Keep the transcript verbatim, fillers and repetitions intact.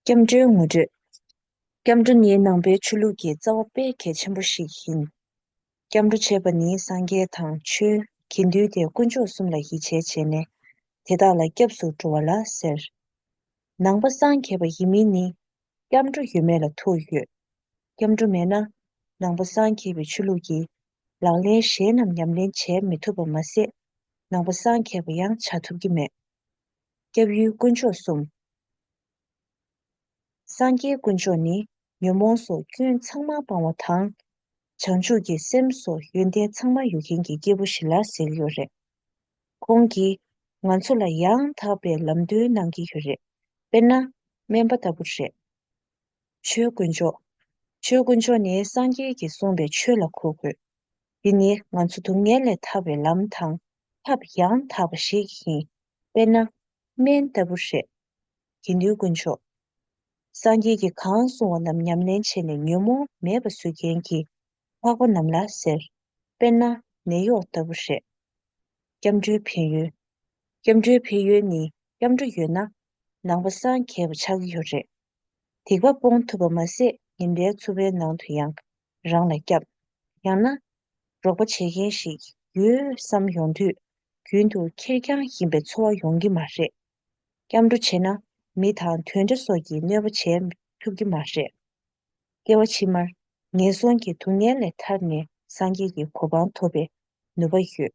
སྐྱབས་འགྲོའི་ངོ་སྤྲོད། སྐྱབས་འགྲོ་ནི་ནང་པའི་ཆོས་ལུགས་ཀྱི་རྩ་བ་དཔེ་གལ་ཆེན་པོ་ཞིག་ཡིན། སྐྱབས་འགྲོ་བྱེད་པ་ནི་སངས་རྒྱས་དང་ཆོས་དགེ་འདུན་ཏེ་དཀོན་མཆོག་གསུམ་ལ་ཡིད་ཆེས་བྱས་ནས་དེ་དག་ལ་སྐྱབས་སུ་འགྲོ་བ་ལ་ཟེར། ནང་པ་སངས་རྒྱས་པ་ཡིན་མིན་ནི་སྐྱབས་འགྲོ་ཡོད་མེད་ལ་ཐུག་ཡོད། སྐྱབས་འགྲོ་མེད་ན་ནང་པ་སངས་རྒྱས་པའི་ཆོས་ལུགས་ཀྱི་ལག་ལེན་གཞན་རྣམས་ཉམས་ལེན་བྱེད་མི་ཐུབ་པ་མ་ཟད། ནང་པ་སངས་རྒྱས་པ་ཡང་བྱ་ཐུབ་ཀྱི་མེད། སྐྱབས་ཡུལ་དཀོན་མཆོག་གསུམ། སངས་རྒྱས་དཀོན་མཆོག་ནི་ཉོན་མོངས་སོགས་སྐྱོན་ཚང་མ་སྤང་བ་དང་། བྱང་ཆུབ་ཀྱི་སེམས་སོགས་ཡོན་ཏན་ཚང་མ་ཡོད་མཁན་གྱི་སྐྱེས་བུ་ཞིག་ལ་ཟེར་གྱི་ཡོད་རེད། ཁོང་གིས་ང་ཚོ་ལ་ཡང་དག་པའི་ལམ་སྟོན་གནང་གི་ཡོད་རེད། དཔེར་ན། སྨན་པ་ལྟ་བུ་རེད། ཆོས་དཀོན་མཆོག། ཆོས་དཀོན་མཆོག་ནི་སངས་རྒྱས་ཀྱིས་གསུངས་པའི་ཆོས་ལ་གུས་དགོས། འདི་ནི་ང་ཚོ་སྡུག་བསྔལ་ལས་ཐར་བའི་ལམ་དང་ཐབས་ཡང་དག་པ་ཞིག་ཡིན། དཔེར་ན། སྨན་ལྟ་བུ་རེད། དགེ་འདུན་དཀོན་མཆོག། སངས་རྒྱས་ཀྱིས་གང་གསུངས་པ་རྣམས་ཉམས་ལེན་བྱས་ནས་ཉོན་མོངས་མེད་པ་བཟོ་མཁན་གྱི་འཕགས་པ་རྣམས་ལ་ཟེར། དཔེར་ན་ནད་གཡོག་ལྟ་བུ་རེད། སྐྱབས་འགྲོའི་ཕན་ཡོན། སྐྱབས་འགྲོའི་ཕན་ཡོན་ནི་སྐྱབས་འགྲོ་ཡོད་ན་ནང་པ་སངས་རྒྱས་པ་ཆགས་ཀྱི་ཡོད་རེད། སྡིག་པ་སྤོང་ཐུབ་པ་མ་ཟད་ཉིན་རེའི་འཚོ་བའི་ནང་དུ་ཡང་རང་ལ་སྐྱབས། ཡང་ན། རོགས་པ་བྱེད་མཁན་ཞིག་ཡོད་བསམ་ཡོང་དུས་རྒྱུན་དུ་ཁེར་རྐྱང་ཡིན་པའི་ཚོར་བ་ཡོང་གི་མ་རེད། སྐྱབས་འགྲོ་བྱས་ན་མི་དང་དུད་འགྲོ་སོགས་ཀྱིས་གནོད་པ་བྱེད་ཐུབ་ཀྱི་མ་རེད། སྐྱེ་བ་ཕྱི་མར་ངན་སོང་གི་སྡུག་བསྔལ་ལས་ཐར་ནས་སངས་རྒྱས་ཀྱི་གོ་འཕང་ཐོབ་པའི་ནུས་པ་ཡོད།